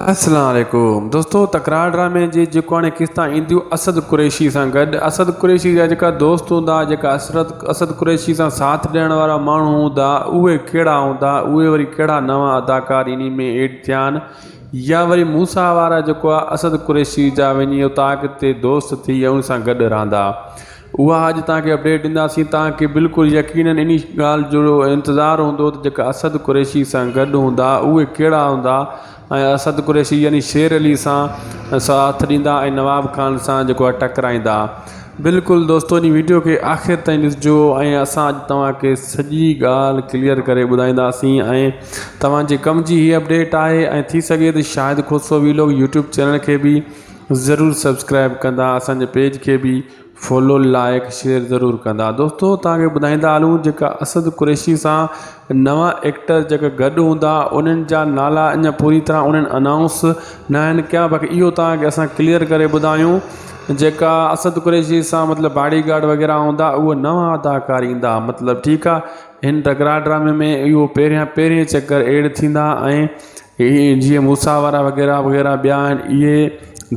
السلام عليڪم دوستو تڪرار ڊرامي جي جيڪو هاڻي قسطا اينديون اسد قريشي سان گڏ اسد قريشي جا جيڪا دوست هوندا جيڪا اسرت اسد قريشي سان ساٿ ڏيڻ وارا ماڻهو هوندا اهي ڪهڙا هوندا اهي وري ڪهڙا نوان اداڪار انهي ۾ ايڊ ٿيا آهن يا وري موسيٰ وارا جيڪو آهي اسد قريشي جا وڃي اوطاق تي دوست ٿي ان سان گڏ رهندا اها اڄ توهان کي اپڊيٽ ڏينداسين توهان کي بلڪل يقينن انهي ڳالهه جو انتظار هوندو ته جيڪا اسد قريشي سان گڏ هوندا اهي ڪهڙا هوندا ۽ اسد قريشي يعني شير علي سان ساٿ ڏيندا ۽ نواب خان سان جيڪو آهي ٽڪرائيندا بلڪل دوستو انهي ويڊيو کي آخر تائين ڏسجو ۽ اسان اڄ توهان کي سڄي ڳالهه ڪليئر ڪري ٻڌائينداسين ۽ توهان جي ڪم جي هي اپڊيٽ آهي ۽ ٿي سگهي ته Shahid Khoso vlog YouTube channel کي به ضرور سبسڪرائب ڪندا اسان جي پيج کي به فالو لائڪ شيئر ضرور ڪندا دوستو توهان کي ٻڌائيندا هلون جيڪا اسد قريشي سان نوان ايڪٽر جيڪا گڏ هوندا انهن جا نالا اڃا پوري طرح انهن انائونس نه آهن ڪيا باقي اهو توهان کي اسان ڪليئر ڪري ٻڌايون جيڪا اسد قريشي سان مطلب باڊي گارڊ وغيره هوندا اهو نوان اداڪار ايندا مطلب ٺيڪ آهي هن ٽڪرا ڊرامي ۾ اهو پهريان پهرين چڪر ايڊ ٿيندا ۽ هي جيئن موسيٰ وارا وغيره وغيره ٻيا آهن اهي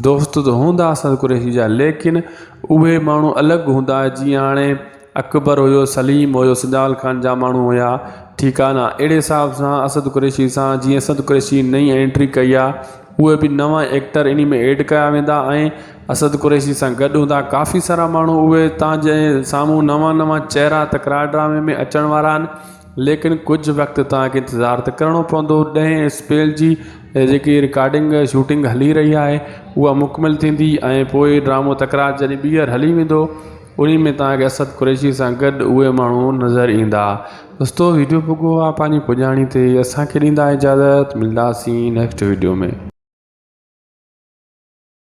دوست ته هوندا اسد قريشي جا ليڪن اهي ماڻهو الڳ هوندا جيئن هاڻي اڪبر هيو سليم هيو سجاول خان جا ماڻهو هيا ٺيڪ آهي نه اهڙي حساب سان اسد قريشي سان جيئن اسد قريشي نئين انٽري ڪئي آهي اهي به نوان ايڪٽر انهي ۾ ايڊ ڪيا ويندا ۽ اسد قريشي سان گڏ هوندا ڪافي سارا ماڻهو اهي تان جي سامهون نوان نوان چهرا تڪرار ڊرامي ۾ اچڻ وارا آهن ليڪن ڪجهه وقت توهان کي انتظار ته ڪرڻو پوندو ڏهين اسپيل جي جيڪي رڪارڊنگ شوٽنگ هلي رهي آهي اها مڪمل ٿيندي ۽ پوء ڊرامو تڪرار جڏهن ٻيهر هلي ويندو انهي ۾ توهان کي اسد قريشي سان گڏ اهي ماڻهو نظر ايندا دوستو ويڊيو پڳو آ پنهنجي پڄاڻي تي اسان کي ڏيندا اجازت ملداسين نيڪسٽ ويڊيو ۾.